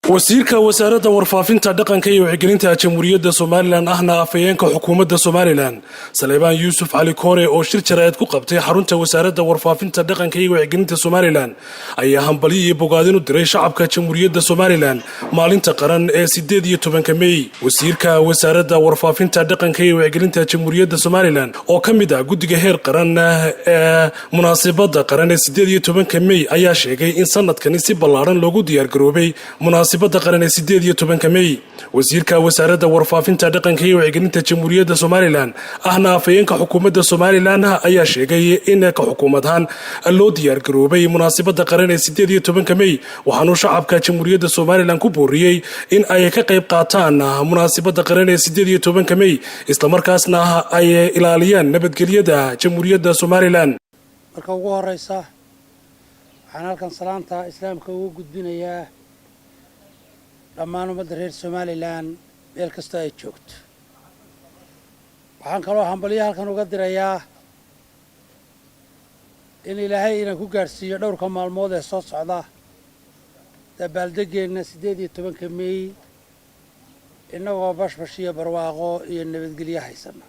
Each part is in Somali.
Wasiirka Wasaaradda Warfaafinta, Dhaqanka iyo Wacyigelinta Jamhuuriyadda Somalilan, ahna afhayeenka xukuumadda Somalilan, Saleebaan Yuusuf Cali Koore, oo shir jaraa'id ku qabtay xarunta Wasaaradda Warfaafinta, Dhaqanka iyo Wacyigelinta Somalilan, ayaa hambalyo iyo bogaadin u diray shacabka Jamhuuriyadda Somalilan maalinta qaran ee 18-ka Mey. Wasiirka Wasaaradda Warfaafinta, Dhaqanka iyo Wacyigelinta Jamhuuriyadda Somalilan, oo ka mid ah guddiga heer qaran ee munaasibadda qaran ee 18-ka Mey, ayaa sheegay in sanadkani si ballaaran loogu diyaargaroobay munaasibadda qaran ee 18-ka Mey. Wasiirka Wasaaradda Warfaafinta, Dhaqanka iyo Wacyigelinta Jamhuuriyadda Somalilan, ahna afhayeenka xukuumadda Somalilan, ayaa sheegay in ka xukuumad ahaan loo diyaargaroobay munaasibadda qaran ee 18-ka Mey, waxaanuu shacabka Jamhuuriyadda Somalilan ku booriyey in ay ka qayb qaataan munaasibadda qaran ee 18-ka Mey, islamarkaasna ay ilaaliyaan nabadgelyada Jamhuuriyadda Somalilan. Marka ugu horeysa, waxaan halkan salaanta Islaamka ugu gudbinayaa dhammaan ummadda reer Somalilan meel kastoo ay joogto. Waxaan kaloo hambalyo halkan uga dirayaa in Ilaahay inaan ku gaadhsiiyo dhowrka maalmood ee soo socda dabaaldegeenna 18-ka Meey, innagoo bashbash iyo barwaaqo iyo nabadgelyo haysana.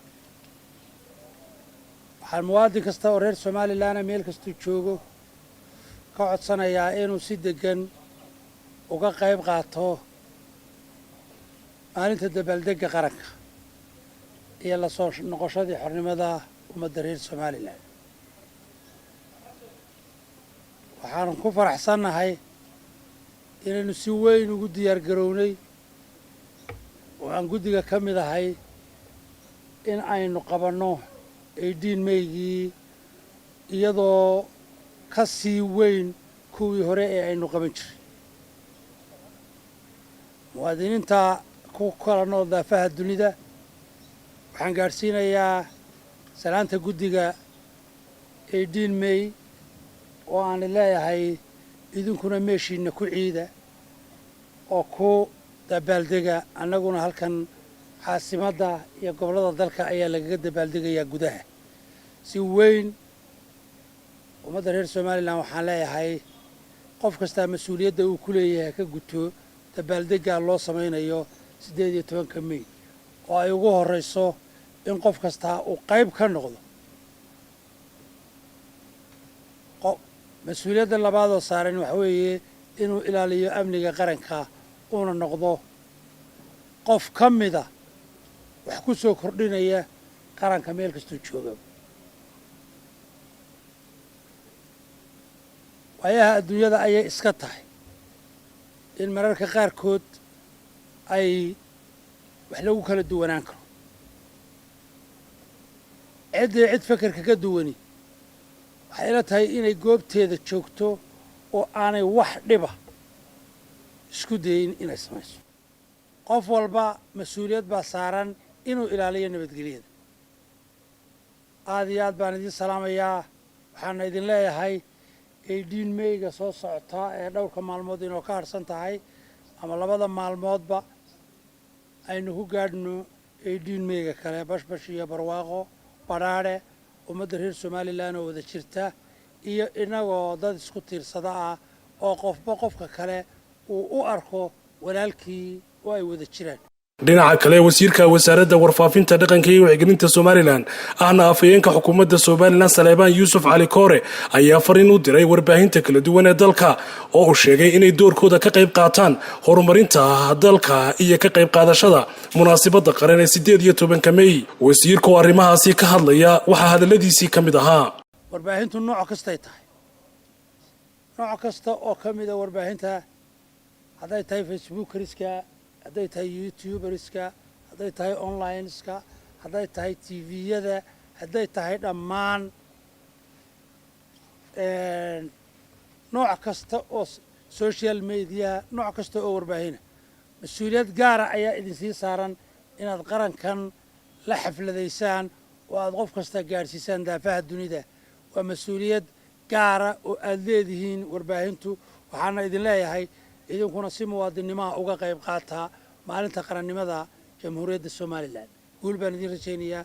Waxaan muwaadin kasta oo reer Somalilanna meel kastuu joogo ka codsanayaa inuu si deggan uga qayb qaato maalinta dabaaldegga qaranka iyo la soo noqoshadii xornimada ummadda reer Somalilan. Waxaanu ku faraxsannahay inaynu si weyn ugu diyaar garownay, oo aan guddiga ka mid ahay, in aynu qabanno 18 Maygii iyadoo ka sii weyn kuwii hore ee aynu qaban jiray. Muwaadiniinta ku kala nool daafaha dunida waxaan gaadhsiinayaa salaanta guddiga 18 May, oo aan leeyahay idinkuna meeshiinna ku ciida oo ku dabaaldega, annaguna halkan caasimadda iyo gobollada dalka ayaa lagaga dabaaldegayaa gudaha si weyn. Ummadda reer Somalilan waxaan leeyahay qof kastaa mas-uuliyadda uu ku leeyahay ka guto dabaaldeggaa loo samaynayo 18-ka May, oo ay ugu horrayso in qof kastaa uu qayb ka noqdo. Mas-uuliyadda labaadoo saaran waxa weeye inuu ilaaliyo amniga qaranka, uuna noqdo qof ka mida wax ku soo kordhinaya qaranka meel kastuu jooga. Waayaha adduunyada ayay iska tahay in mararka qaarkood ay wax lagu kala duwanaan karo. Ciddii cid fekerka ka duwani waxay ila tahay inay goobteeda joogto oo aanay wax dhiba isku dayin inay samayso. Qof walba mas-uuliyad baa saaran inuu ilaaliyo nabadgelyada. Aad iyo aad baan idiin salaamayaa. Waxaana idin leeyahay 18 Mayga soo socota ee dhowrka maalmood inoo ka harhsan tahay ama labada maalmoodba, aynu ku gaadhno 18 Mayga kale bashbash iyo barwaaqo, badhaadhe, ummadda reer Somalilan oo wada jirta iyo inagoo dad isku tiirsada ah, oo qofba qofka kale uu u arko walaalkii oo ay wada jiraan. Dhinaca kale, wasiirka Wasaaradda Warfaafinta, Dhaqanka iyo Wacyigelinta Somalilan, ahna afhayeenka xukuumadda Somalilan, Saleebaan Yuusuf Cali Koore, ayaa fariin u diray warbaahinta kala duwan ee dalka, oo uu sheegay inay doorkooda ka qayb qaataan horumarinta dalka iyo ka qayb qaadashada munaasibadda qaran ee 18-ka Mey. Wasiirka oo arrimahaasi ka hadlaya waxaa hadalladiisii ka mid ahaa: Warbaahintu nooc kastay tahay, nooc kasta oo ka mida warbaahinta, hadday tahay Facebookeriska, hadday tahay YouTuberska, hadday tahay onlineska, hadday tahay TV-yada, hadday tahay dhammaan nooc kasta oo social mediaha, nooc kasta oo warbaahina, mas-uuliyad gaara ayaa idinsii saaran inaad qarankan la xafladaysaan oo aad qof kasta gaadhsiisaan daafaha dunida. Waa mas-uuliyad gaara oo aad leedihiin warbaahintu. Waxaana idin leeyahay idinkuna si muwaadinnimaha uga qayb qaataa maalinta qarannimada Jamhuuriyadda Somalilan. Guul baan idiin rajaynayaa.